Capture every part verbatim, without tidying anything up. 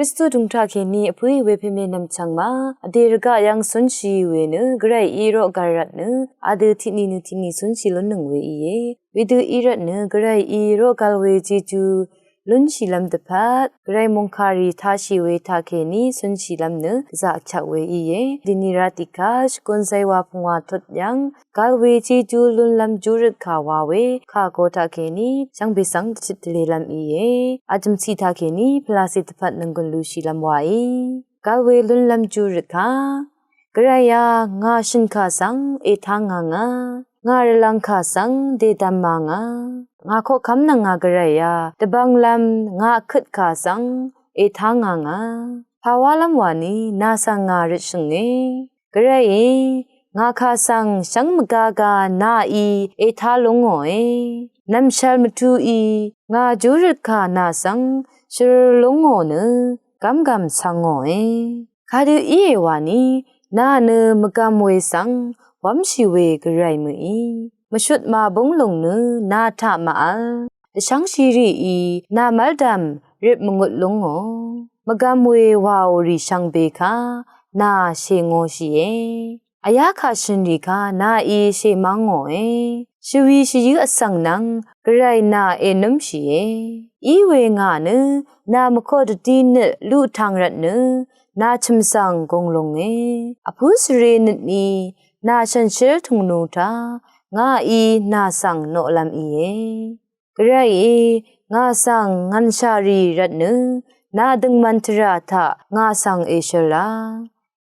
Kristu dv̀ng taqkèní vpǿì we pèmè nv̀mchv̀ng ma vdè rvgaq yv́ng cúnshì we nø gvray í roq gv̄l rvtnø adø tiqni nø tiqni cúnshì lúnnøng we íe. Wedø í rvtnø gvray í roq gv̄l we jejú lúnshìlv́m dvpvt gvray mòngkàrì tashì we taqkèní cúnshìlv́m nø gvzà vkyaq we íe. Dini rá tiqkà shvgùn zaywà pungwà tut yv́ng gv̄l we jejú lúnlv́m júrøt kà wa we kà go taqkèní shvngbe svng dvchøt dvlelv́m íe. Vjø̀mciq taqkèní pvlacè dvpvt nònggùn lushìlv́m waí gv̄l we lúnlv́m júrøt kà. Gvrayá, ngà shø̀n kà svng ètá ngà ngà, ngà rvlvng kà svng dèdvm ma ngà, ngà koqkv́m nvng ngà gvrayá dvbvnglv́m ngà køt kà svng ètá ngà ngà. Pàwálv́m wàni nà svng ngà røtshø̀nge. Gvrayí, ngà kà svng shvngmvgaga nàí ètá lúngòe. Nv̀mshvl mvtuí ngà júrøt kà nà svng shvrø lúngò nø gv́mgv̀m cv̄ngòe. Kadø íe wàni nà nø mvgvm we svng wv́mshì we gvray mø̀í mvshut màbúng lùng nø nà taq màvl. Dvshv́ngshì rìí nà mv́ldv̀m rip mvngut lúngò. Mvgvm we wàò rì shvngbe kà nà shèngōshìe. Vyá kà shø̀nrì kà nàí shèmv́ngòe. Shvwi shvyǿ vsvng nvng gvray nà ènǿmshìe. Í we ngà nø nà mvkoq dvdi nøt luq tang rvtnø nà chø̀m svng gùng lúnge. Vpǿ svre nøtni nà shànshér tùngnu taq ngàí nà svng noqlv́m íe. Gvrayí ngà svng ngv̀nshà rì rvtnø nà døngman tvrà taq ngà svng èshøl a.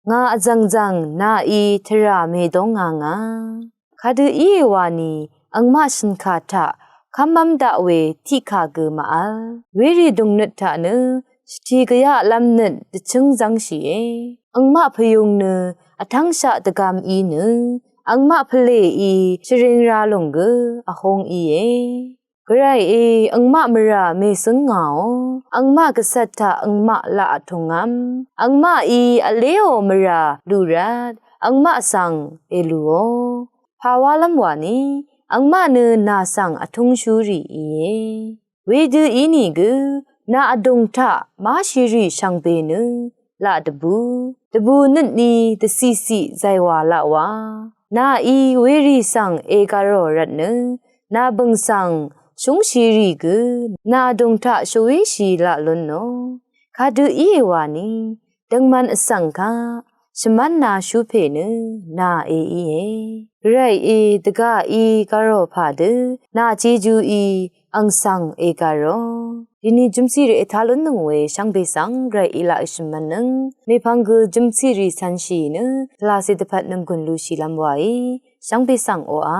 Ngà vzv̀ngzv̀ng nàí tvrà mèdóng ngà ngà. Kadø íe wàni angmaq shø̀n kà taq kv́mv́m daq we tiqkà gø màvl. Werì dùngnøt taq nø shvti gvyaqlv́m nøt dvchǿng zv́ngshìe. Angmaq pvyung nø vtv́ngshaq dvgvm í nø angmaq pvlèí shvring ra lùng gø vhung íe. Gvrayí angmaq mvrà mèsǿng ngàò. Angmaq gvcvt taq angmaq laq vtungv́m. Angmaqí vléò mvrà luq rvt angmaq svng èlùò. Pàwálv́m wàni angmaq nø nà svng vtúngshúrì íe. Wedø ínìgø nà vdùng taq máshìrì shvngbe nø laq dvbù. Dvbù nøtni dvciqciq zaywà laq wa. Nàí werì svng ègv̀rò rvtnø nà bø̀ng svng shúngshìrì gø nà vdùng taq shvwéshì laq lúnò. Kadø íe wàni døngman vsvng kaq shvmv́n nà shúpè nø nà èíe. Gvrayí dvgaqí gv̀rò pà dø nà jejuí ang svng ègv̀rò. Dini jø̀mciq rì ètá lúnnøng we shvngbe svng gvray í laq shø̀mv́nnøng. Mèpvng gø jø̀mciq rì cv̄nshì nø pvlacè dvpvt nònggùn lushìlv́m waí shvngbe svng oqà.